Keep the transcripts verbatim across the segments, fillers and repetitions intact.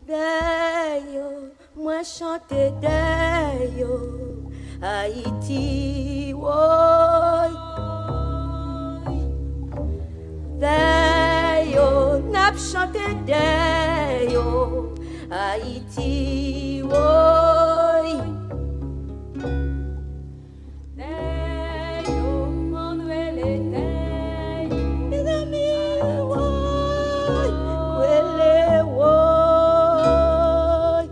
Dèyè yo, mwen chante dèyè yo, Ayiti, woy. Dèyè yo, n ap chante dèyè yo, Ayiti, woy. Dèyè yo, ann rele dèyè yo. Mezanmi, woy, rele woy.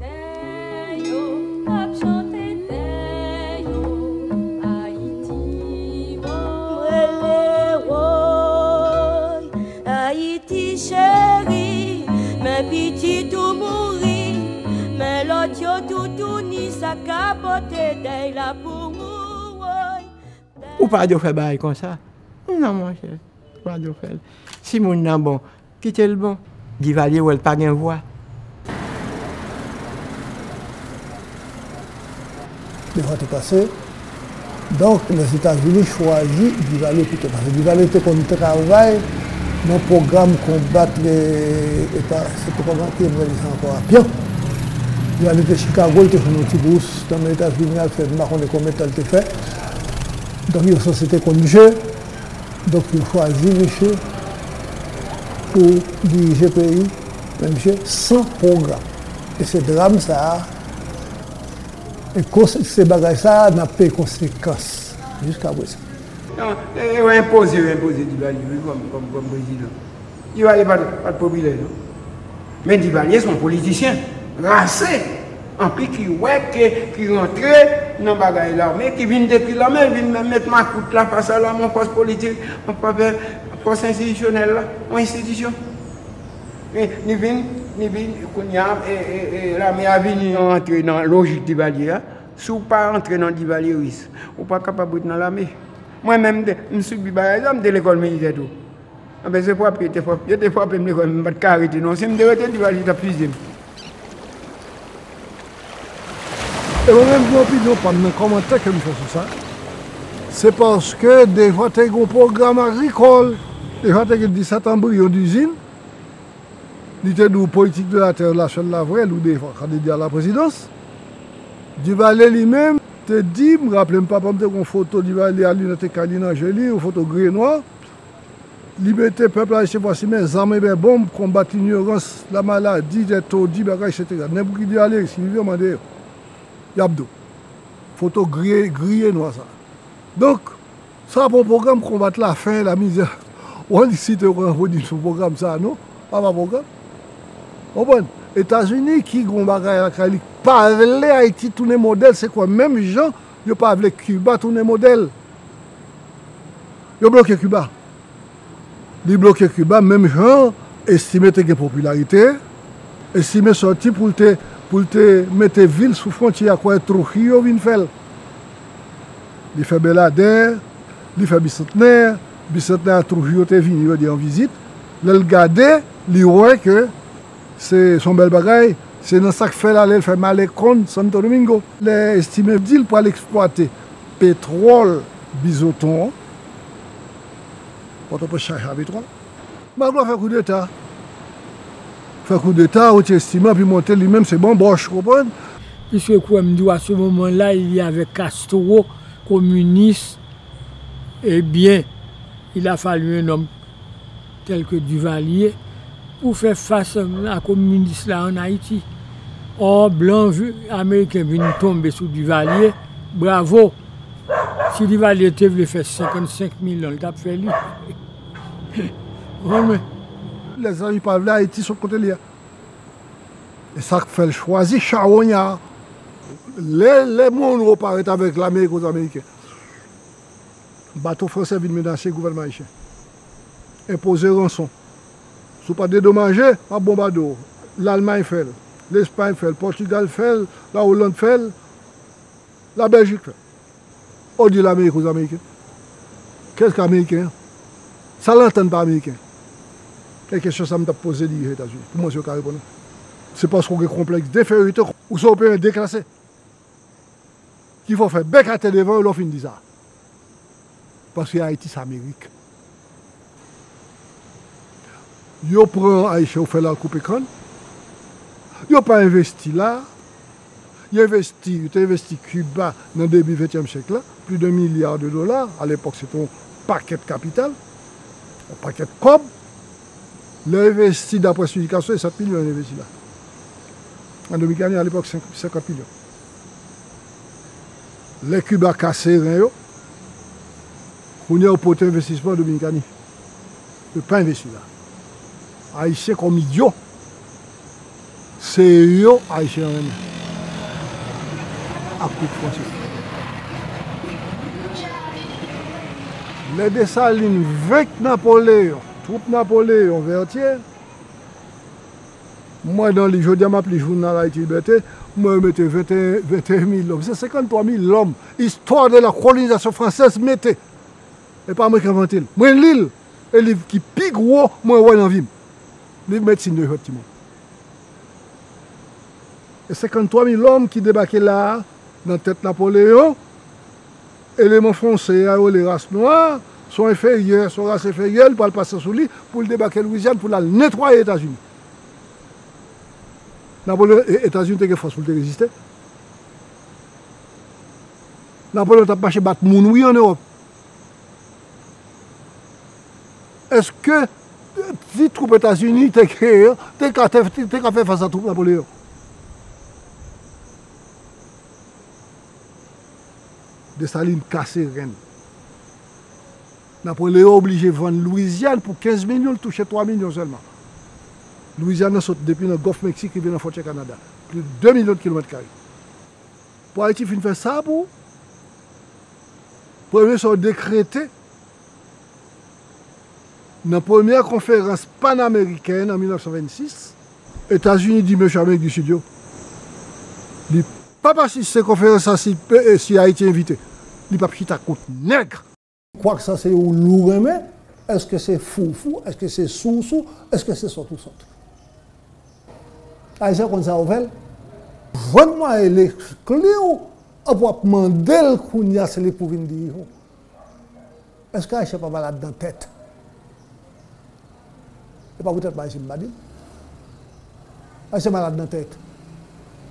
Dèyè yo, n ap chante dèyè yo, Ayiti, woy. Rele woy, Ayiti cheri, men pitit ou mouri, men lòt yo toutouni, sa k ap pote dèy la pou ou, woy. Ou pa dwe fè bagay konsa. Non, monchè, ou pa dwe fè l. Si moun nan bon, kite l bon. Divalye wè l pa gen vwa. Devan te pase. Donk, Lèzetazini chwazi Divalye pito. Paske Divalye te konn travay nan pwogram konbat, e, e pa, se te kòman ki yo rele sa ankò, apyan. Divalye te Chicago, li te jwenn yon ti bous nan men Etazini, al fè, m pa konnen konbyen tan l te fè. Donk, yo sanse te konn misye. Donk, yo chwazi misye pou dirije peyi, men misye san pwogram. E se dram sa a, e kons-, se bagay sa a, n ap peye konsekans jiska prezan. Non, e, e, yo enpoze, yo enpoze Divalye, wi, kòm, kòm, kòm prezidan. Divalye pa t, pa t popilè, non. Men Divalye se yon politisyen rase, anpi ki wè ke, ki rantre nan bagay lame, ki vin detwi lame, vin menm met makout la fas a lame, yon fòs politik, yon fòs, fòs enstitisyonèl la, yon enstitisyon. E li vin, li vin, kounye a, e, e, e, lame a vini rantre nan lojik Divalye a. Si w pa rantre nan divalyeris, ou pa kapab ret nan lame. Mwen menm, m te, m sibi bagay sa, m te lekòl militè tou. Anben, se frape, yo te frape, yo te frape m lekòl, m pa t ka rete non. Si m te rete, Divalye t ap fize m. E mwen menm, gen opinyon pa m nan kòmantè ke m fè sou sa. Se paske deja te gen yon pwogram agrikòl, deja te gen disèt anbriyon dizin. Li te di w politik de la tè la sèl la vrè, li deja ka de di a la prezidans. Divalye li menm te di, m raple m papa m te gen yon foto Divalye a li nan te kay li nan je li, yon foto gri e nwa. Li mete pèp la resevwa simen zam e bè bonb, konbat linyorans, la maladi, dè todi, bagay, etsetera. Nenpot ki di ale, si li vle, mande yo. Y ap di w. Foto gri, gri e nwa sa. Donk, sa pa yon pwogram konbat lafen, lamizè. W annik site yo konn pou di sou pwogram sa, non? Sa pa pwogram. Konprann? Etazini ki gen yon bagay lakay li, pa vle Ayiti tounen modèl, se kwè menm jan yo pa vle Kiba tounen modèl. Yo bloke Kiba. Li bloke Kiba menm jan Estimé te gen popilarite. Estimé sòti pou l te, pou l te mete vil sou fwontyè a, kwè Trujillo vin fè l. Li fè Bèladè, li fè Bisantnè, Bisantnè a Trujillo te vini, yo di an vizit. Lè l gade, li wè ke se, se yon bèl bagay, se nan sa k fè l ale, l fè Malecón, Santo Domingo. Lè Estimé di l pral eksplwate petwòl Bizoton an, Pòtoprens chache a petwòl. Maglo fè koudeta. Fè koudeta, retire Estimé, epi monte li menm, se banbòch, ou konprann? Puisque, comme dit, à ce moment-là, il y avait Castro, communiste, eh bien, il a fallu un homme tel que Duvalier pour faire face à communiste là en Haïti. Or, blan vi-, américain vin tomber sous Duvalier, bravo! Si Duvalier te vle fè senkannsenk milyon, li t ap fè li. Ou konprann mwen? Lèzanmi pa vle Ayiti sot kote li a. E sa k fè l chwazi chawonya. Lè, lè Monroe parèt avèk lame e gwo ameriken, bato fransè vin menase gouvènman ayisyen. Enpoze ranson. Si w pa dedomaje, m ap bonbade w. Lalmay fè l. Lespay fè l. Pòtigal fè l. Laoland fè l. Labèljik fè l. Odye Lamerik oz Ameriken. Kèlke Ameriken an? Sa l antann pa Ameriken? E kesyon sa m t ap poze dirije Etazini, pou m wè si yo ka reponn ou. Se paske w gen konplèks denferyorite, ou se Ewopeyen deklase, ki fè w fè bèk atè devan yo lè w fin di sa. Paske Ayiti se Amerik. Yo pran Ayisyen, yo fè l al koupe kann. Yo pa envesti la. Yo envesti, yo te envesti Kiba nan debi ventyèm syèk la, plis de milya de dola. Alepòk, se te yon pakèt kapital, yon pakèt kòb. Lè yo envesti, daprè esplikasyon, e sèt milyon yo envesti la. An Dominikani, alepòk, senk, senkant milyon. Lè Kiba kase ren yo, kounye a yo pote envestisman an Dominikani. Yo pa envesti la. Ayisyen kòm idyo, se yo Ayisyen an renmen. Ak tout Franse. Lè Desalin venk Napoleyon, twoup Napoleyon Vètyè, mwen nan li, jodi a m ap li jounal Ayiti Libète, mwen yo mete venteyen, venteyen mil lòm. Se senkanntwa mil lòm. Histoire de la colonisation française mete. E pa mwen ki envante l. Mwen li l. E liv ki pi gwo mwen wè nan vi m. Liv medsin de jwèt timoun. E senkanntwa mil lòm ki debake la a, nan tèt Napoleyon, eleman franse a yo rele ras nwa, se yon enferyè, se yon ras enferyè, li pral pase sou li pou l debake Lwizyàn pou l al netwaye Etazini. Napoleyon, e, Etazini te gen fòs pou l te reziste. Napoleyon t ap mache bat moun, wi, ann Ewòp. Èske ti twoup Etazini te genyen, te ka, te, te ka fè fas a twoup Napoleyon? Desalin kase ren. Napoleyon oblije vann Lwizyàn pou kenz milyon, l touche twa milyon sèlman. Lwizyàn nan sot depi nan Gòf Meksik rive nan fwontyè Kanada. Plis de de milyon kilomèt kare. Pou Ayiti fin fè sa pou premye sa yo dekrete nan premyè konferans panamerikèn an mil nèf san vennsis, Etazini di mesye Amerik di Sid yo, li p ap asiste konferans sa si, si Ayiti envite. Li p ap chita kont nèg. Kwak sa se ou lou renmen, èske se fou ou fou, èske se sou ou sou, èske se sòt ou sòt? Ayisyen konn sa yo fè l. Jwenn mwayen l ekskli w, anpi w ap mande l kounye a se li k pou vin dirije w. Èske Ayisyen pa malad nan tèt? E pa poutèt m Ayisyen m pa di l. Ayisyen malad nan tèt.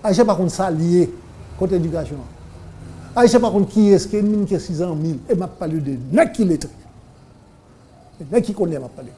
Ayisyen pa konn sa l ye, kote edikasyon an. Ayisyen pa konn kiyès ki ènmi l, kiyès ki zanmi l. E m ap pale de nèg ki letre. E nèg ki konnen m ap pale.